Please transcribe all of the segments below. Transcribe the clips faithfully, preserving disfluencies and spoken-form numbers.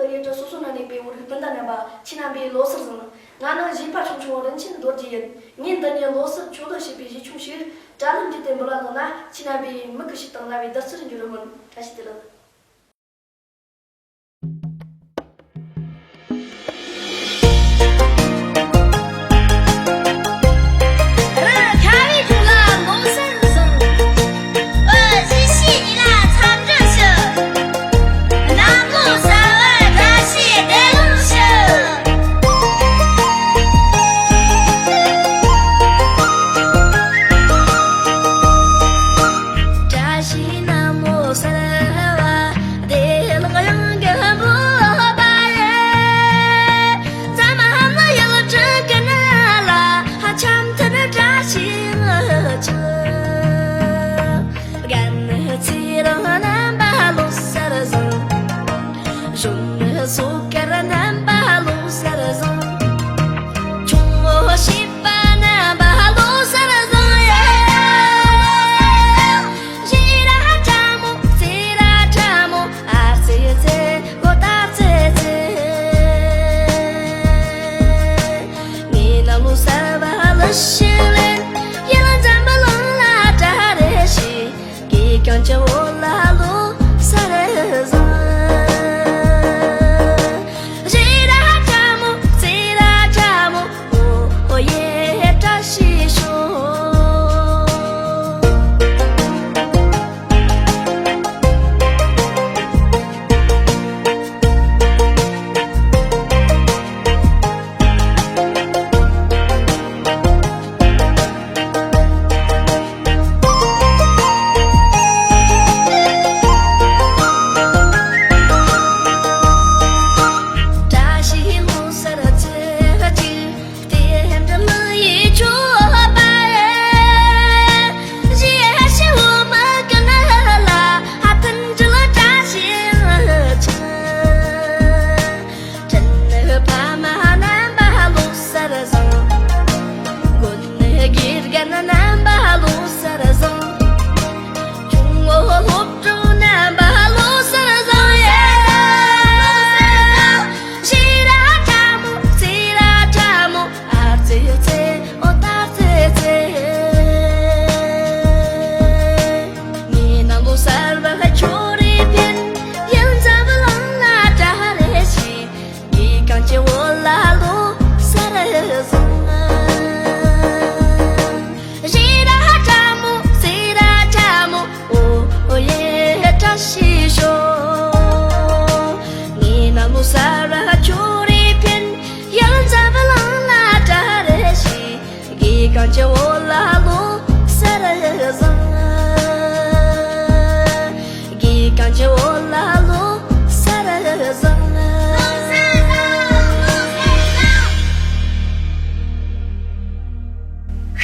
ལས་གྲྭ་སོ་སོ་ན་གནས་པའི་བོད་རིགས་སྤུན་ཟླ་རྣམ་པ། ཁྱེད་རྣམ་པའི་ལོ་གསར་བཟང་། ང་ནི་གཞས་པ་ཆུང་ཆུང་རིན་ཆེན་རྡོ་རྗེ་ཡིན། ངས་འདི་ཉིད་ལོ་གསར་ཆོག་ལྡན་བྱེད་པའི་གཞས་ཆུང་ཞིག་དྲ་ལམ་བརྒྱུད་དེ་འབུལ་བ་བཏང་ན། ཁྱེད་རྣམ་པའི་མིག་གི་ཤེས་དང་རྣ་བའི་བདུད་རྩིར་འགྱུར་སྨོན། བཀྲ་ཤིས་བདེ་ལེགས།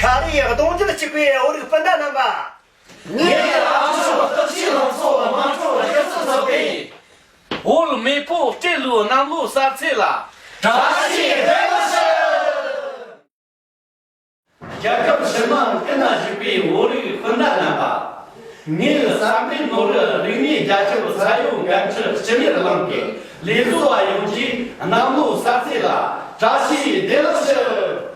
ཤར་རིའི་གདུང་རྒྱུད་གཅིག་པའི་བོད་རིགས་སྤུན་ཟླ་རྣམ་པ། ངེད་ཀྱི་ཨ་ཅོ་སྟག་ཤི་ལང་ཚོ་དམངས་ཁྲོད་སྒྱུ་རྩལ་ཚོགས་པས། བོད་མེས་པོ་སྤྲེལ་ལོའི་གནམ་ལོ་གསར་ཚེས་ལ་བཀྲ་ཤིས་བདེ་ལེགས་ཞུ། རྒྱལ་ཁབ་ཕྱི་ནང་ཀུན་ན་བཞུགས་པའི་བོད་རིགས་སྤུན་ཟླ་རྣམ་པ། ངེད་བསམ་འཕེལ་ནོར་བུ་རིག་གནས་རྒྱ་ཁྱབ་ས་ཡོམ་འགན་འཁྲི་སྤྱི་གཉེར་གླིང་གི་ལས་བཟོ་བ་ཡོངས་ཀྱིས་གནམ་ལོ་གསར་ཚེས་ལ་བཀྲ་ཤིས་བདེ་ལེགས་ཞུ།